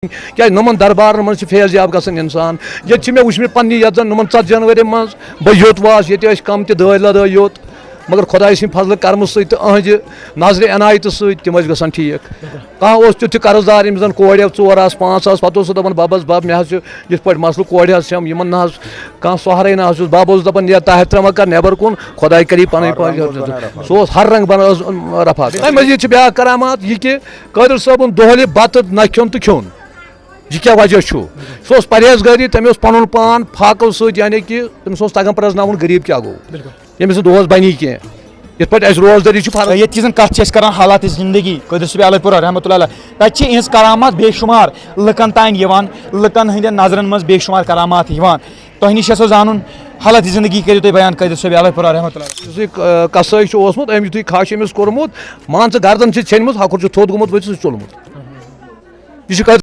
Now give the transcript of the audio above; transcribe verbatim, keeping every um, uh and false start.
کیٛازِ نُمَن دربارَن منٛز چھِ فیض یاب گژھان اِنسان۔ ییٚتہِ چھِ مےٚ وٕچھمٕتۍ پنٛنہِ یَتھ زَن نُمَن ژَتجِہَن ؤرِین منٛز بہٕ یوٚت واس، ییٚتہِ ٲسۍ کَم تہِ دٲدۍ لَدٲے یوٚت، مگر خۄداے سٕنٛدِ فضلہٕ کرمہٕ سۭتۍ تہٕ أہٕنٛزِ نظرِ عنایتہٕ سۭتۍ تِم ٲسۍ گژھان ٹھیٖک۔ کانٛہہ اوس تیُتھ تہِ قرض دار، ییٚمِس زَن کورِ ٲس ژور آسہٕ، پانٛژھ آسہٕ، پَتہٕ اوس سُہ دَپان، "بَبَس بَب، مےٚ حظ چھُ یِتھ پٲٹھۍ مسلہٕ، کورِ حظ چھَم، یِمَن نہ حظ کانٛہہ سہارٕے نہ حظ چھُس۔" بَب اوس دَپان، "نیر طاہر ترٛمہ کر نٮ۪بر کُن، خۄداے کَری پَنٕنۍ ہر پٲٹھۍ رنٛگ اوس حِفاظت۔" بَنان رَفعت۔ سُہ اوس ہر رنٛگ بَنان، ٲس، اۭں، رَفعت۔ اَمہِ مٔزیٖد چھِ بیٛاکھ کرامات یہِ کہِ قٲدِر صٲبُن دۄہلہِ بَتہٕ نہ کھیوٚن تہٕ کھیوٚن۔ یہِ کیٛاہ وجہ چھُ؟ سُہ اوس پرہیزگٲری، تٔمۍ اوس پنُن پان فاقو سۭتۍ، یعنی کہِ تٔمِس اوس تگان پرزناوُن غریٖب کیٛاہ گوٚو، ییٚمِس نہٕ دۄہس بنی کینٛہہ۔ یِتھ پٲٹھۍ اَسہِ روزدٲری چھِ فرض۔ ییٚتہِ کہِ زن کتھ چھِ أسۍ کران حالات زندگی قٲدر صٲبِ الہِ پورہ رحمتہ اللہ علیہ، تتہِ چھِ یِہنٛز کرامات بے شمار لُکن تام یِوان، لُکن ہٕنٛدٮ۪ن نظرن منٛز بے شمار کرامات یِوان۔ تۄہہِ نِش یژھو زانُن، حالات زندگی کٔرِو تُہۍ بیان قٲدر صٲبِ الہِ پورہ رحمتہ اللہ علیہ۔ یُس یہِ، آ، قصٲے چھُ اوسمُت، أمۍ یُتھُے کھَش أمِس کوٚرمُت، مان ژٕ گردن چھِ ژھیٚنمٕژ، ہۄکھُر چھُ تھوٚد گوٚمُت، ؤتھِتھ سُہ چھُ ژوٚلمُت۔ یہِ چھُ